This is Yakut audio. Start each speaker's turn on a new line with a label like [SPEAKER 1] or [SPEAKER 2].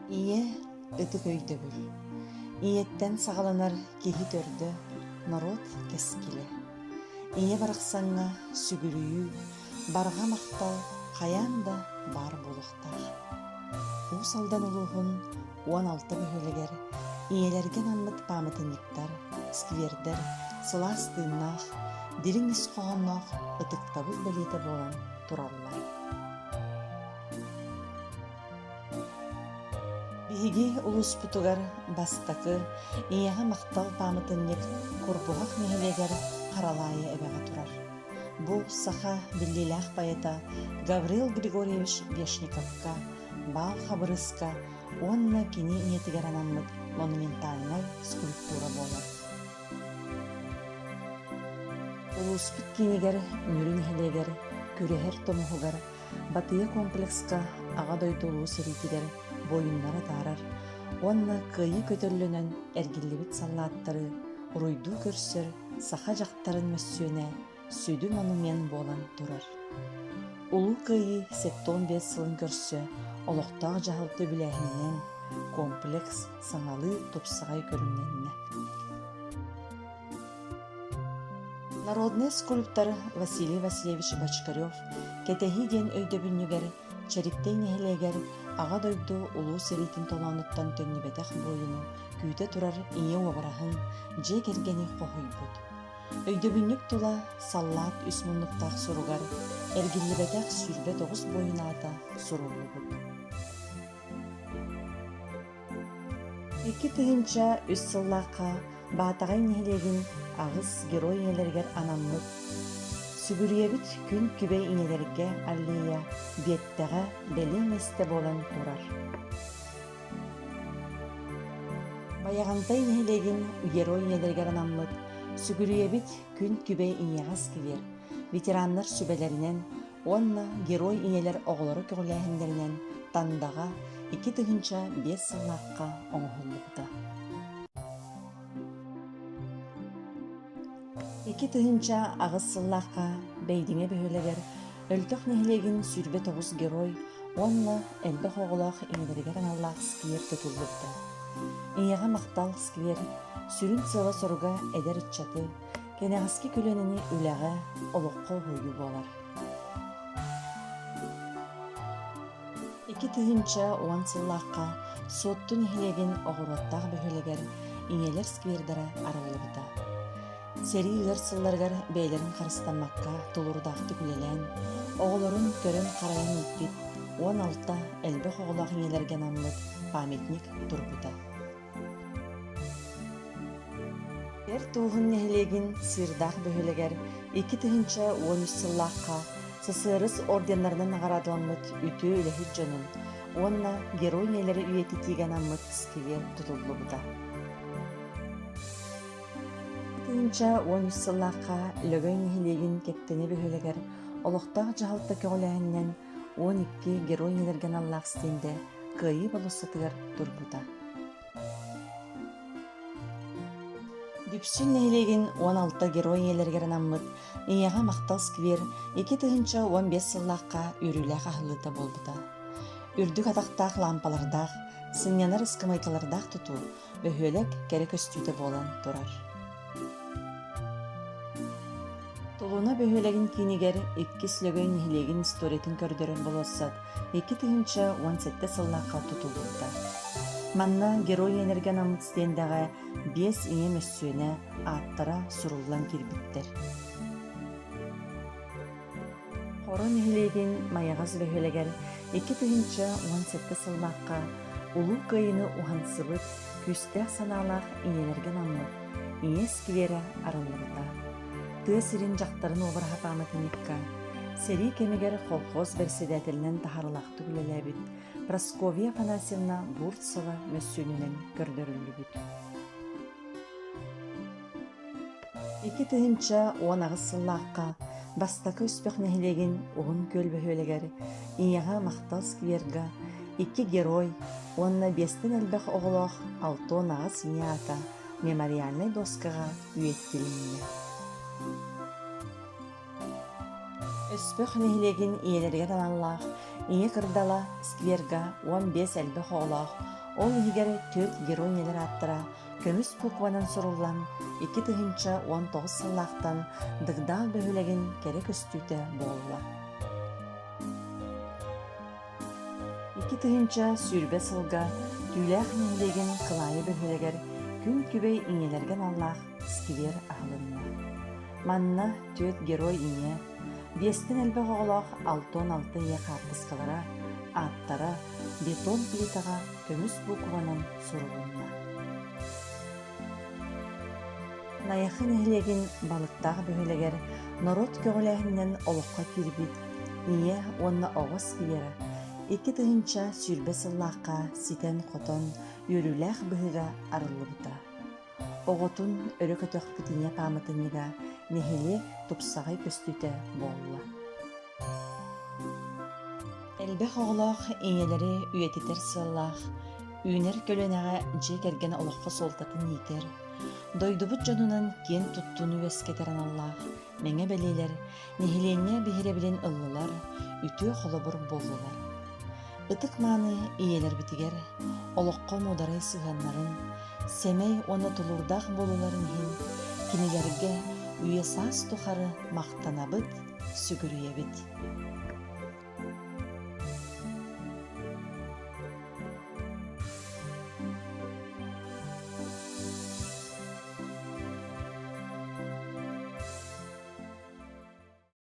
[SPEAKER 1] Ийэ ытык өйдөбүл. Ийэттэн саҕаланар киһи төрдө, норуот кэскилэ. Ийэ барахсаҥҥа сүгүрүйүү, барҕа махтал хайаан да баар буолуохтаах. Уус Алдан улууһун 16 бөһүөлэгэр ийэлэргэ анаммыт пааматынньыктар, сквердэр сылаас тыыннаах, дириҥ ис хоһоонноох ытыктабыл бэлиэтэ буолан тураллар. Биһиги улууспутугар бастакы Ийэҕэ махтал пааматынньык Курбуһах нэһилиэгэр Харалаайы эбэҕэ турар. Бу саха биллиилээх поэта Гаврил Григорьевич Вешниковка, Баал Хабырыыска уонна кини ийэтигэр анаммыт монументальнай скульптура буолар. Улууспут киинигэр Мүрү нэһилиэгэр Күрэһэр тумуһугар Батыйа комплекска Аҕа дойду Улуу сэриитигэр буойуннары атаарар уонна Кыайыы көтөллөнөн эргиллибит саллааттары уруйдуу көрсөр саха дьахтарын мөссүөнэ сүдү монумент буолан турар. Улуу Кыайыы 75 сылын көрсө олохтоох дьаһалта үбүлээһининэн комплекс саҥалыы тупсаҕай көрүҥнэннэ. Народнай скульптор Василий Васильевич Бочкарев Кэтэһии диэн өйдөбүнньүгэр Чэриктэй нэһилиэгэр Аҕа дойду Улуу сэриитин толоонуттан төннүбэтэх буойуну күүтэ турар ийэ уобараһын, дьиэ кэргэни хоһуйбут. Өйдөбүнньүк тула саллаат үс муннуктаах суругар эргиллибэтэх 29 буойун аата суруллубут. 2003 сыллаахха Баатаҕай нэһилиэгин аҕыс герой ийэлэригэр анаммыт Сүгүрүйэбит күн күбэй ийэлэргэ аллея Биэттэҕэ бэлиэ миэстэ буолан турар. Байаҕантай нэһилиэгин герой ийэлэригэр анаммыт Сүгүрүйэбит күн күбэй ийэҕэ сквер ветераннар сүбэлэринэн уонна Герой ийэлэр оҕолоро көҕүлээһиннэринэн Тандаҕа 2005 сыллаахха оҥоһуллубута. 2008 сыллаахха Бэйдиҥэ бөһүөлэгэр Өлтөх нэһилиэгин 29 герой уонна элбэх оҕолоох ийэлэригэр аналлаах сквер тутуллубута. Ийэҕэ махтал сквер сүрүн сыала-соруга эдэр ыччаты, кэнэҕэски көлүөнэни үлэҕэ, олоххо уһуйуу буолар. 2010 сыллаахха Суотту нэһилиэгин Оҕуруоттаах бөһүөлэгэр Ийэлэр сквердара арыллыбыта. Сэрии ыар сылларыгар бэйэлэрин харыстаммакка тулуурдаахтык үлэлээн, оҕолорун көрөн-харайан ииппит 16 элбэх оҕолоох ийэлэргэ анаммыт памятник турбута. Бэрт Ууһун нэһилиэгин Сыырдаах бөһүөлэгэр 2013 сыллаахха ССРС орденнарынан наҕараадаламмыт үтүө үлэһит дьонун уонна Герой ийэлэри үйэтитиигэ анаммыт сквер тутуллубута. 2013 сыллаахха Лөгөй нэһилиэгин Кэптэни бөһүөлэгэр олохтоох дьаһалта көҕүлээһининэн 12 Герой ийэлэргэ аналлаах стендэ Кыайыы болуоссатыгар турбута. Дүпсүн нэһилиэгин 16 герой ийэлэригэр анаммыт Ийэҕэ махтал сквер 2015 сыллаахха үөрүүлээх аһыллыыта буолбута. Үрдүк атахтаах лаампалардаах, сынньанар ыскамыайкалардаах тутуу бөһүөлэк кэрэ көстүүтэ буолан турар. Тулуна бөһүөлэгин киинигэр иккис Лөгөй нэһилиэгин историятын көрдөрөр болуоссат 2017 сыллаахха тутуллубута. Манна Герой ийэлэргэ анаммыт стендэҕэ биэс ийэ мөссүөнэ ааттара суруллан киирбиттэр. Хоро нэһилиэгин Майаҕас бөһүөлэгэр 2017 сыллаахха Улуу Кыайыыны уһансыбыт күүстээх санаалаах ийэлэргэ анаммыт Ийэ скверэ арыллыбыта. Тыа сирин дьахтарын уобараһа пааматынньыкка сэрии кэмигэр колхоз бэрэссэдээтэлинэн таһаарыылаахтык үлэлээбит Прасковья Афанасьевна Бурцева мөссүөнүнэн көрдөрүллүбүт. 2018 сыллаахха Бастакы Өспөх нэһилиэгин Уһун Күөл бөһүөлэгэр Ийэҕэ махтал скверга икки герой уонна биэстэн элбэх оҕолоох 68 ийэ аата мемориальнай доскаҕа үйэтитилиннэ. Өспөх нэһилиэгин ийэлэригэр аналлаах Ийэ кырдала скверга 15 элбэх оҕолоох, ол иһигэр түөрт герой ийэлэр ааттара көмүс букванан суруллан, 2019 сыллаахтан Дыгдаал бөһүөлэгин кэрэ көстүүтэ буолла. 2020 сылга Түүлээх нэһилиэгин Кылаайы бөһүөлэгэр күн күбэй ийэлэргэ аналлаах сквер аһылынна. Манна түөрт герой ийэ, биэстэн элбэх оҕолоох 66 ийэ хаартыскалара, ааттара бетон плитаҕа көмүс букванан сурулунна. Найахы нэһилиэгин Балыктаах бөһүөлэгэр норуот көҕүлээһининэн олоххо киирбит Ийэ уонна оҕо сквера 2020 сыллаахха ситэн-хотон үөрүүлээх быһыыга арыллыбыта. Оҕотун өрө көтөхпүт ийэ пааматынньыга нэһилиэк тупсаҕай көстүүтэ буолла. Элбэх оҕолоох ийэлэри үйэтитэр сыаллаах, үүнэр көлүөнэҕэ дьиэ кэргэн олоххо суолтатын иитэр, дойдубут дьонунан киэн туттууну үөскэтэр аналлаах мэҥэ бэлиэлэр нэһилиэнньэ биһирэбилин ыллылар, үтүө холобур буоллулар. Ытык-мааны ийэлэрбитигэр олоххо муударай сыһыаннарын, сэмэй уонна тулуурдаах буолууларын иһин кинилэргэ үйэ-саас тухары махтанабыт, сүгүрүйэбит.